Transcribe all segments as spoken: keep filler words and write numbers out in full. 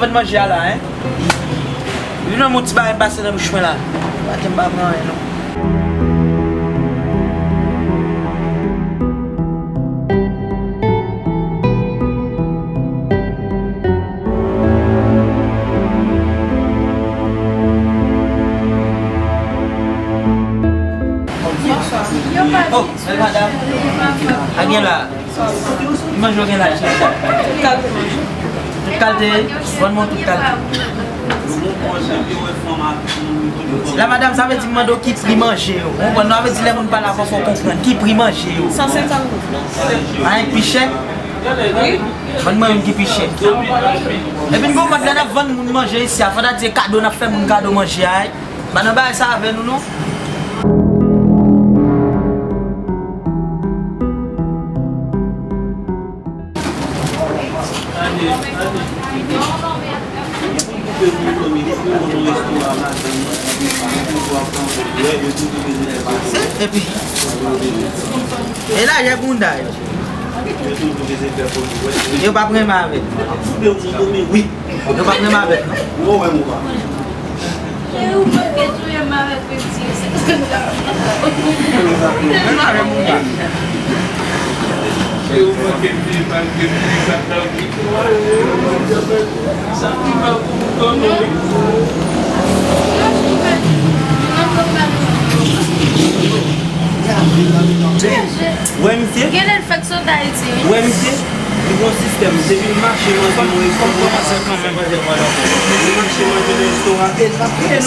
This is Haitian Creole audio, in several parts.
Vann manje a la, en. Vin ban m yon ti bagay m pase nan bouch mwen la. Pa kite m pa pran anyen, non. Oh, bèl madanm. A gen la. Ki manje w gen la, cheri? Tout kalte manje. Tout kalte, vann mwen tout kalte. La, madanm, sa vle di m mande w ki pri manje yo. Ou konprann, non? Sa vle di lè moun pale avè w, fò w konprann. Ki pri manje yo? San senkant goud. A, yon pi chè? Wi. Vann mwen youn ki pi chè. Epi n gen yon mòd lè n ap vann moun manje isi a, fò ta di se kado n ap fè moun kado manje a, wi. Pa nan bagay sa avè nou, non. Epi, e lajè gounda yo. Yo p ap renmen avè l. Yo p ap renmen avè l, non. Yo pa t menm avèk nou. Ou wè m ou pa. E ou menm ki touye m avèk peti yo, se konsa. Menm avèk ou pa. E ou manke m di, malgre m di sa nan vi. Sa ki mal pou ou, tonton. Ou wè misye? Genlè l fèk sot Ayiti, wi. Ou wè misye? Li gon sistèm. Depi l mache manje nan restoran. Li mache manje nan restoran. E l ap rele nou.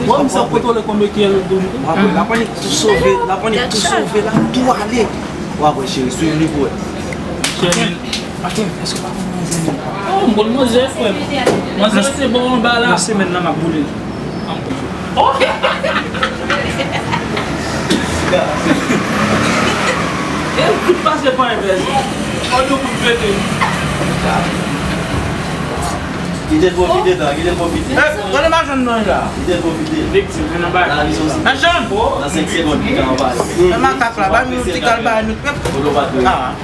Wè misye ap kontwole konbyen ki el doum. W ap wè, l ap annik tou sove, l ap annik tou sove, l ap tou ale. W ap wè, cheri, swiv li pou wè. Cheri. Aten, èske w pa konn manzè menm? Oh, m konn manzè, frè m. Manzè rete bò anba la. Nan semèn nan, m ap boule l. Oh! E kout pase pa envès. Ou di kout pete. Kite l pwofite, tan, kite l pwofite. Eh, gade machann nan la. Kite l pwofite. Viktim, se nan bay. Machann! Nan senk segonn, li ka anba. Nan makak la, ba nou ti kal ba nou. Ah.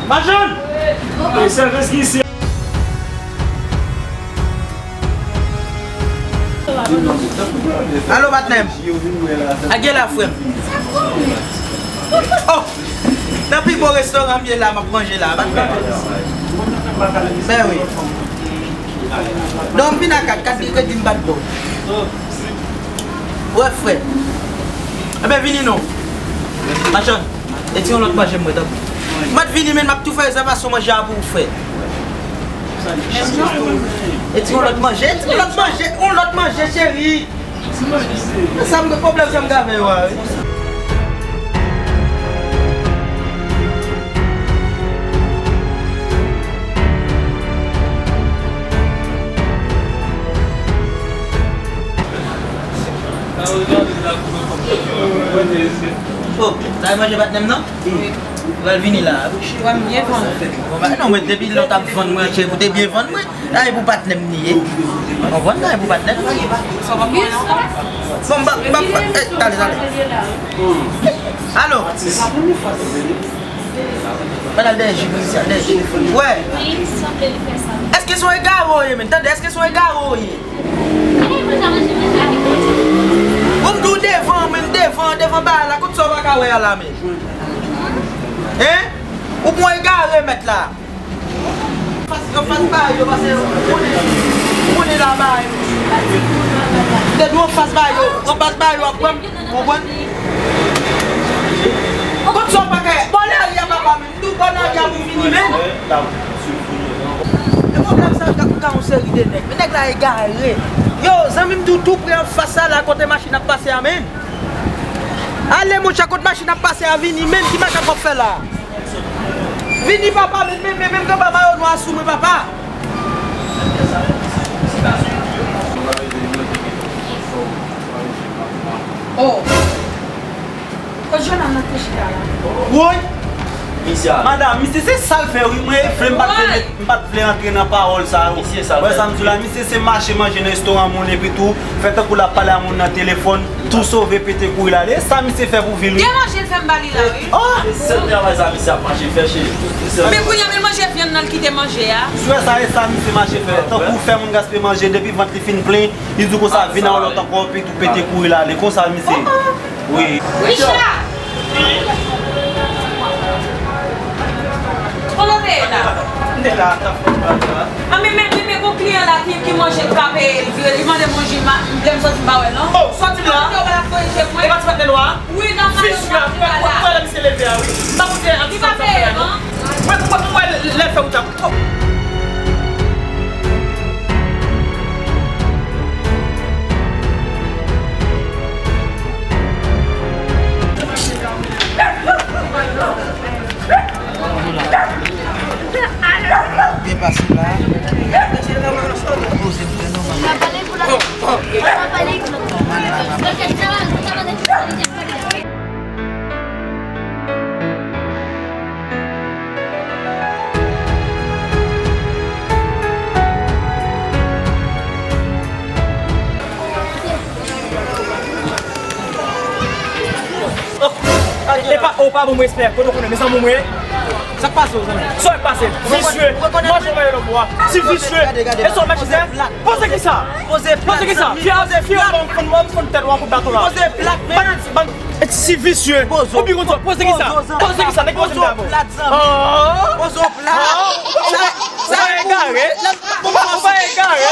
Machann! E sèvis ki isi. Alo, patnè m. A gen la, frè m. Oh! Nan pi bon restoran m ye la, m ap manje la, patnè m. Ben wi. Donk, m vin a kat, kat gen kredi m pa t bon. Wè, frè. Enben, vini non. Machann, e ti yon lòt manje m mwen, tanpri. M pa t vini, men m ap tou fè rezèvasyon manje a pou ou, frè. E ti yon lòt manje, e ti yon lòt manje, yon lòt manje, cheri. Sa m gen pwoblèm sa m gen avè yo a, wi. Oh, sa e manje patnè m nan? Wi. Pral vini la. Wè m byen vann. Bon, ba, non, mwen, depi lè w t ap vann mwen, cheri, ou te byen vann mwen. Sa e pou patnè m li ye. Konprann, sa e pou patnè m. Sa w pa pran ankò? Bon, m pa, m pa, eh, tale, tale. Alo. Mwen al dèyè ji pou misye, al dèyè ji. Wè. Èske se yon egare w ye, menm? Tande, èske se yon egare w ye? Ou m di w devan, menm devan, devan bagay la, kot sa w pa ka wè a la, menm? Hein? Ou pran egare, mèt la. Yo fas ba yo, pase yo konnen, konnen la ba yo. Depi w fas ba yo, w fas ba yo, ap wè m, konprann? Kot sa w pa ka, bò lari a papa, menm, tou bò lari a pou fini, menm. E pwoblèm sa, m ka, m ka yon seri de nèg. Men nèg la egare. Yo, zanmi m, tou, tou pre anfas sa la, kote machin ap pase a, menm. Ale, monchè, kot machin ap pase a, vini, menm, ki makak w ap fè la? Vini, papa, men, men, men, men, kanpe mayo nwa sou mwen, papa. Oh. Kot Jonan nan te chita la? Woy! Misye a. Madanm, misye se sa l fè wi. Mwen vle, m pa t vle, m pa t vle antre nan pawòl sa yo. Misye sa l fè. Wè sa m di w la, misye se mache manje nan restoran moun epi tou fè tankou l ap pale a moun nan telefòn, tou sove pete kouri l ale. E sa misye fè pou vi l wi. Gen manje l fè m ba li la wi. Oh! E sèl travay sa misye ap mache fè cheri. Men kounye a men l manje vyann nan l kite manje a. Si w wè sa e sa misye mache fè. Tankou fè moun gaspiye manje depi vant li fin plen, li di konsa vin a yon lòt ankò epi tou pete kouri l ale. Konsa misye. Wi. Richard! Kote w te ye la? M te la, t ap fè yon bagay la. A men, men, men, men, gon kliyan la ki, ki manje k pa peye, li vire, li mande manje, m a, lè m sòti, m pa wè l non. Oh, sòti m la. Kote w pa la korije mwen? E pa ti patnè nou a? Wi, nan kay yo pa la. Vicieux, mwen, mwen, mwen, lè misye leve a, wi. M pa konn se aksyon sa fè la non. Mwen, mwen, mwen, lè l fè wout la. Oh. Byen pase la. Poze m fè nòmal. E pa, ou pa ban m respè, kote w konnen, mezanmi, mwen. Sa k pase w, zanmi? Sa k pase? Visye. Manje w manje lòt bò a. Ti visye. E sa w mèt chita? Poze kisa? Poze kisa? Fye, fye, w ban m fon, w ban m fon tèt w a kout baton la. Poze plat, men. Bann, bann, ti visye. Ou pi konn sa, poze kisa? Poze kisa? Nèg poze m dabò. Poze w plat. Sa, sa, ou pa egare. Ou pa, ou pa egare.